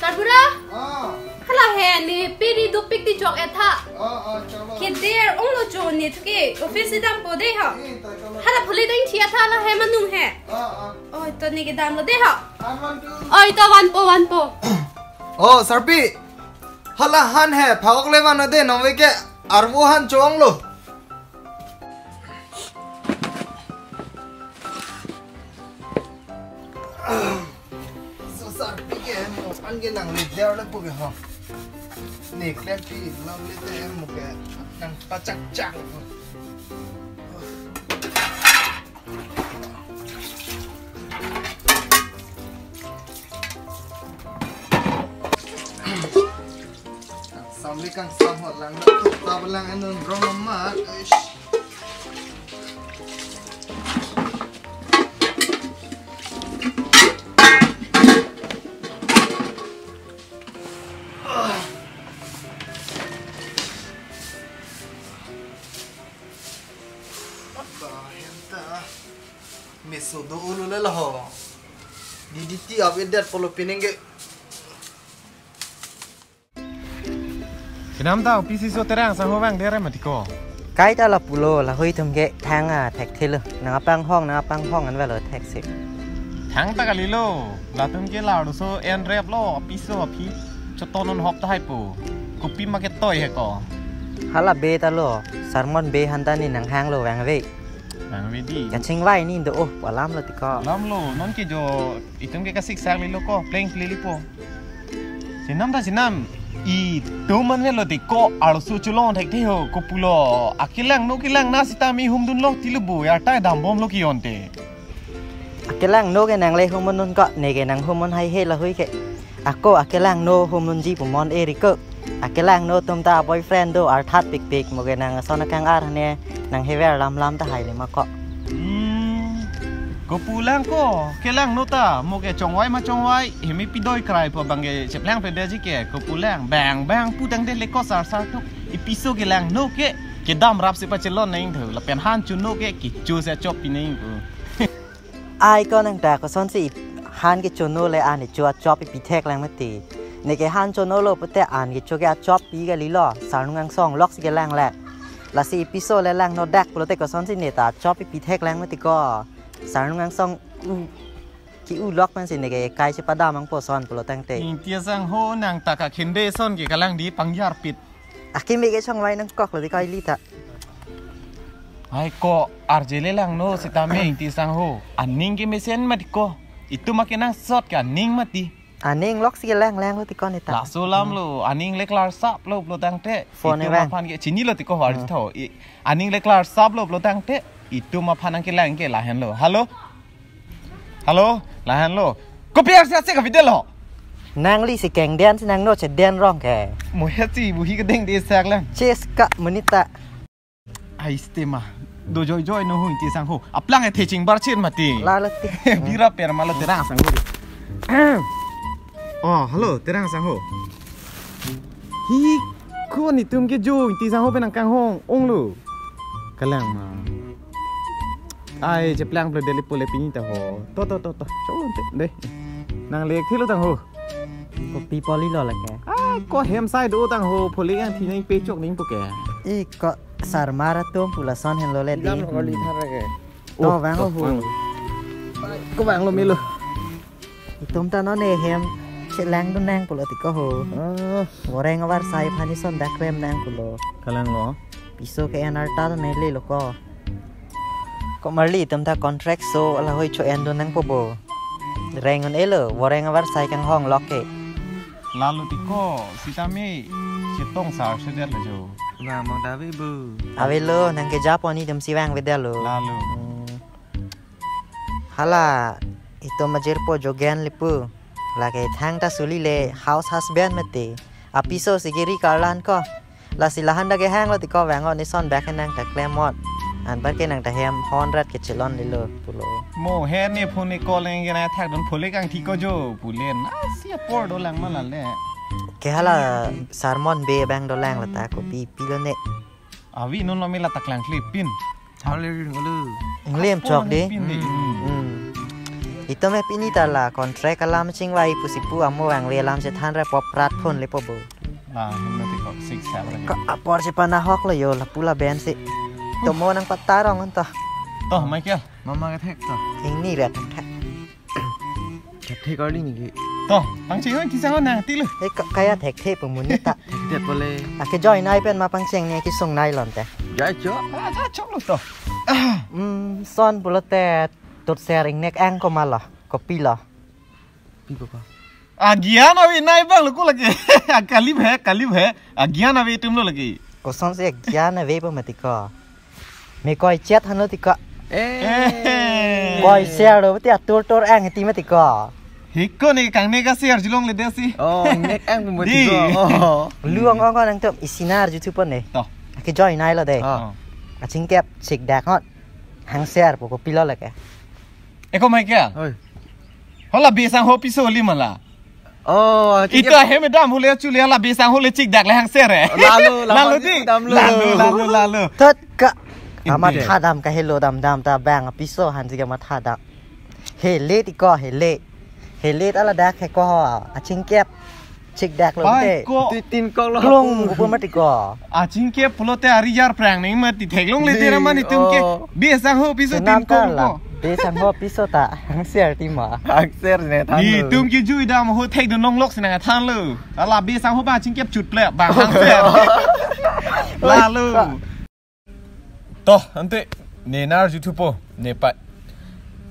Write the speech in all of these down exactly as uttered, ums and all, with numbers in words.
Tarbura? Ah. Hala he ne peri dopik ti chok etha. Ah, ah, chalo. Kider onglo cho ne thuke office dampo de ha. Eh, ta chalo. Hala phule ding thi etha la he manung he. Ah, ah. Oi, to ne kedamlo de ha. An van tu. Oi, to vanpo, vanpo. Oh, Sarpi. Hala han he, phak-ok le van de, nong ve ke arvo han chonglo. So Sarpi ke mo an ke nang le der le pu ke ho. Ne klempi lam le te mo ke nang pachak chak. Samli kang sam ho lang, ta lang anun rong ma. Eish. Apa yang ta? Meso do ulu le lo ho. Di D T update pulo pining ke. Kenam ta, P C so Terang sangho vang dere mati ko. Kaita lapulo, lahei atum ke thang athekthelo. Nang apanghong, nang apanghong an velo thek si. Thang ta kalilo, latum ke la so en rep lo, P C aphi chotonon hop tahai po. Kopi ma ketoi he ko. Hala be ta lo, sermon be han ta ne nang hanglo vangve. Vangve di. Kachingvai ne do, oh, pu alam lo ti ko. Alam lo, non ke jo, itum ke kasik sak lilo ko, pleng plili po. Chenam ta chenam. Itum an velo ti ko arloso cholong thekthe ho, kopulo. Akelangno kelangna sitame humdunlok ti lo bo, ya ta dambomlo ki onte. Akelangno ke nang le humdun ko, ne ke nang humdun haihe lahei ke. Ako akelangno humdunji pu mon eri ko. Akelangno atum ta boyfriend do arthat pikpik, mo ke nang ason akang ar ne nang hever lamlam tahai le ma ko. Hmm. Kopulang ko, kelangno ta, mo ke chongvai ma chongvai, hemi pidoi krai po bang ke cheplang pedeji ke, kopulang, bang bang pu tangte le ko sar sar tuk, ipiso kelangno ke, kedam rap si pachelon neng thu, lapen han chuno ke, kichu se chop pi neng thu. Ai ko nang ta kosonsi han kechono le an cho achop pi thek lang mati. Ne ke han chonolo pute an kecho ke achop pi kalilo, sarnung angsong lok si kelang le. Lasi ipiso le langno dak pulote kosonsi ne ta achop pi thek lang mati ko. Sarnung angsong u ki u lok man si ne ke kai si padam angpo son pulo tangte. Ingti asangho nang ta kakhinde son ke kalang di pangyarpit. Akimi ke chongvai nangkoklo ti ko ili ta. Ai ko arje le langno sitame Ingti asangho. Aning kemesen mati ko. Itum akenangsot ke aning mati. Aning lok si kelang langlo ti ko ne ta. Laso alam lo, aning le klarsaplo pulo tangte. Phone itum vang. Aphan ke chinilo ti ko har Hmm. tho. I, aning le klarsaplo pulo tangte. Itum aphan nang kelang ke lahenlo. Halo? Halo, lahenlo. Kopi arsi ase kapi delo. Nangli si kengden si nangno chedeng rong ke. Mo he si buhi kedeng de sak lang. Ches ka monit ta. Ai stema. Do joijoi no hu Ingti asangho. Aplang e theching bar chin mati. La la ti. Bira per malo Terang asangho. Oh, halo, Terang asangho. Hi ko nitum ke jo Ingti asangho pen nang kanghong onglo. Kalang ma. Ai, cheplang ple deli pole pini ta ho. To, to, to, to. Cholo te, de. Nang lek thilo tang ho. Kopi poli lo lake. Ah, ko hem sai do tang ho. Poli yang thi nang pechok ning po ke. I ko sarmar atum pu lason henlo le Gam ding. Lo kali thar ke. To Oh, vang to, ho. Vang. Ko vanglo melo. Itum ta non ne hem chelangdun nang pulo ti ko ho. Ah. Voreng avarsai aphan ison dakrem nang pulo. Kalanglo. Piso ke enar ta ne lelo ko. Ko marli itum ta contract so lahei cho-endun nangpo bo. Reng un-elo, voreng avarsai kanghong lok ke. Lalo ti ko, sitame chetong sar sedet lo jo. Bang bang ta ave bo. Avelo, nang keja pon itum si vangvedetlo. Lalo. Hmm. Hala, itum majirpo jogen lipu. Lake thangta suli le house husband mati. Apiso si kiri karlan ko. Lasi lahan ta kehanglo ti ko vang o nison bak nang ta klemot. Anpar ke nang ta hem hon rat kechelon lelo pulo. Mo he ne phone call nang kena thak don phone kangthi ko jo pulen. Asi apor dolang ma la le. Ke hala sermon be bang dolang la ta kopi pilo ne. Avi non lo me la ta klang klepin. Thale ring ulu. Nglem chok di. Pin di. Hmm. Hmm. Itum e pini ta la contract alam chingvai pusi pu amo vangve alam chethan ra pop prat phone le po bo. La, him na ti kok six seven. Ko apor chepanahok lo yo lapu laben si. Tomo nangpatar ong to. To, Michael, mama kethek to. Ingni ra thek thek. Kethek kali ni ki. To, pangcheng oi kisang on nangti lo. Eh, ko kaya thekthe pu amonit ta. Thekthe pole. Ake join ai pen ma pangchengne kesung nai lon te. Ja chok. Ah, ja chok lo to. Hmm, son pulote tut ser ingnek ang komat lo, kopilo? Pi papa. Agyan ave nai abang lo ko lake. Kalip he, kalip he. Agyan ave atum lo lake. Kosonsi agyan ave pu mati ko? Me koi chet hano ti ko. Eh. Eh. Koi ser lo ti atur tur ang ti mati ko. Hiko ne kang ne ka ser julong le desi. Oh, ingnek ang pu mati ko. Di. Oh. Luang ong ko nangtum isinar juthu pon ne. To. Ake join ai lo de. Ah. Achingkep chikdak hot. Hang ser pu kopilo lake. Eko Michael. Oi. Hola besang ho piso li mala. Oh, ita he medam hule chule hala besang hule chikdak le hang ser eh. Lalo, lalo lalo di. Dam lo. Lalo, lalo, lalo. Tot ka. Inde. Kamatha dam kahelo dam dam ta bang piso hansi kamatha dam. Hele ti ko hele. Hele ta ladak he ko ho. Achingkep. Chikdak lo pai te. Ko. Ti tin kok lo. Klong pu mati ko. Achingkep pulote ari jar prang ning mati theklong le te raman itum ke. Oh. Besang ho piso tin kok lo. Besang ho piso ta. Hang ser ti ma. Hang ser ne than lo. Itum ke jui dam ho thek do nonglok sinang than lo. Ala besang ho ba achingkep chut ple bang hang ser. Lalo. To, ante, ne nar juthu po, ne pa.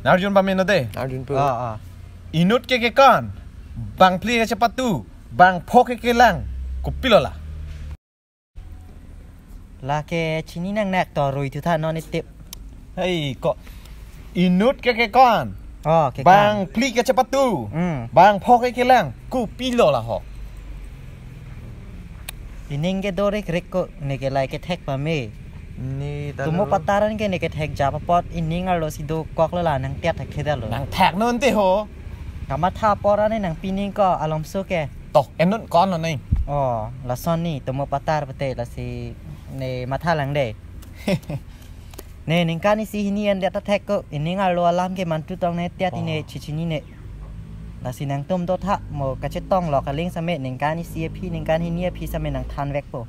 Nar jun pame no de. Nar jun po. Ah, ah. Inut ke kekan, bang phli kachepatu, bang pho ke kelang, kopilo la. Lake chini nang nak to rui thu tha non itip. Hei, ko. Inut ke kekan. Oh, kekan. Bang phli kachepatu. Hmm. Bang pho ke kelang. Kopilo la ho. Ining ke do rek rek ko ne ke lai kethek pame. Ne ta tumo lo. Pataran ke ne kethek jap apot ining arlo si dokok lo la nang tiat thek theda lo. Nang thek non te ho. Kamatha apor ane nang pining ko alom so ke. Tok enun kon lo ne. Oh, lason ni tumo patar pete lasi ne matha lang de. Ne ningkan isi hini an dia ta thek ko ining arlo alam ke mantu tong ne tiat ine. Oh. Chichini ne. Lasi nangtum dotha mo kachetong lo kaling same ningkan isi aphi ningkan hini aphi same nang than vek po.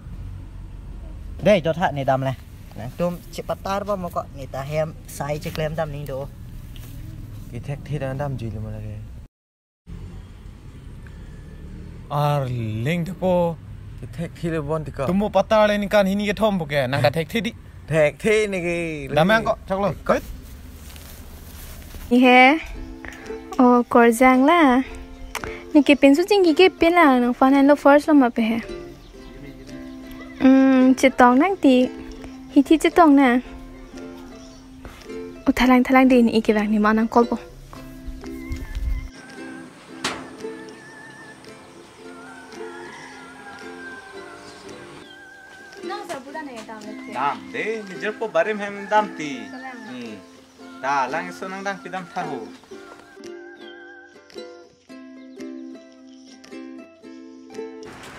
Dei dotha ne dam le. Nangtum chepatar ba mo ko ne ta hem sai cheklem dam ning do. Kethek theda dam jui le mo lake. Arleng thepo. Thek thile bon tika. Tumo patar le ningkan hini kethom po ke. Nang ta thek thidi. Thek the ne ke. Damang ko, chok lo. Ko. Ihe. O, korjang la. Ne ke pinso chingki ke pin la nang fan lo first lo ma pe he. Hmm, chetong nang ti. Hithi chetong na. O thalang thalang de ne ke bang ne ma nang kolpo. Nang sa buda ne dam le. Dam de, nijer po barim hem dam ti. Kalang. Hmm. Ta lang iso nang dang pidam thahu.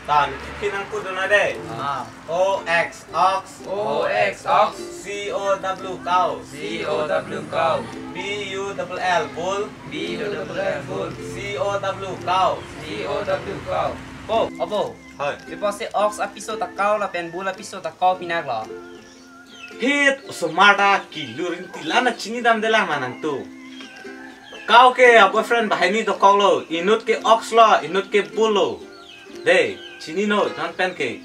Ta ni chipi nang kudu na de. Ah. O X ox. O X ox. C O W cow. C O W cow. B U double L bull. B U double L bull. C O W cow. C O W cow. Ko, abo. Hai. Ipo se ox apiso ta cow lapen bull apiso ta cow pinak lo. Hit osomar ta kilurin tila na chini dam de lang ma nangtum. Cow ke a boyfriend banghini dokok lo, inut ke ox lo, inut ke bull lo. De, chini non, non pen ke.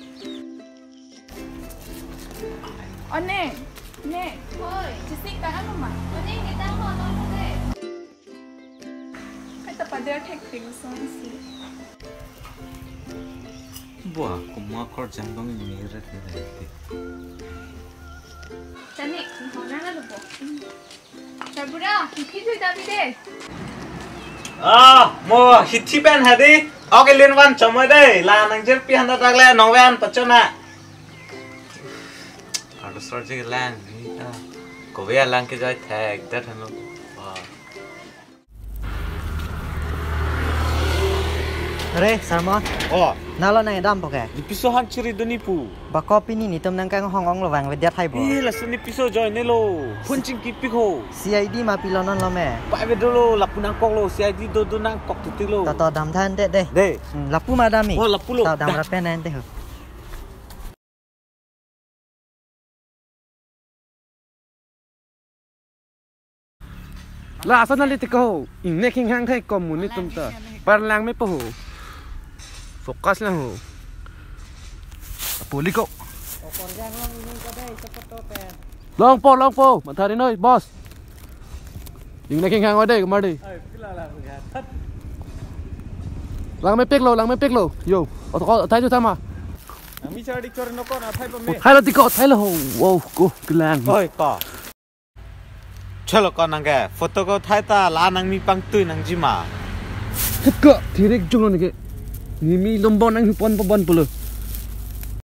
One, ne. Hoi. Chisik ta ano ma? One, kita mo, no, no, de. Kaita pader thek thek son si. Buah, kuma kor jang dong ini ret ret. Tani, hona na lupo. Sarbura, hithi thui ta pide. Ah, mo hithi pen hadi. Okay, lin wan chomoi de. La nang jer pi handa tak le nong wan pachona. Ado sor je lang. Ko ve lang ke jai thek dat hanu. Wah. Re, Sarmon. Oh. Nalo nangdampo ke? Nepiso hang chiri duni pu. Bako pini netum nangkanghong-ong lo vangvedet hai bo. Eh, laso nepiso join ne lo. Phone chingkipik ho. C I D ma pilo non lo me. Pai ve dolo, lapu nangkok lo, C I D do do nangkok tuti lo. To to dam tha ante de. De. Hmm, lapu ma dam-i. Oh, lapu lo. To dam Da. Rapen ante ho. La asa nali tiko ho, ingnek hinghang thai kom muni tum ta. Parlang me po ho. Focus lang ho. Poli ko. Longpo, longpo, mathari noi, boss. Ingnek hinghang ode, kemar di. Lang mepik lo, lang mepik lo. Yo, oto ko, thai tu sama. Nang mi char dik chor no ko na thai pa me. Thai lo tiko, thai lo ho. Wow, ko kelang. Oi ko. Chalo ko nang ke photo ko thai ta la nang mi pangtui nangji ma. Thut ko thirik jong lo neke. Nimi lombon nang hupon pobon pulo.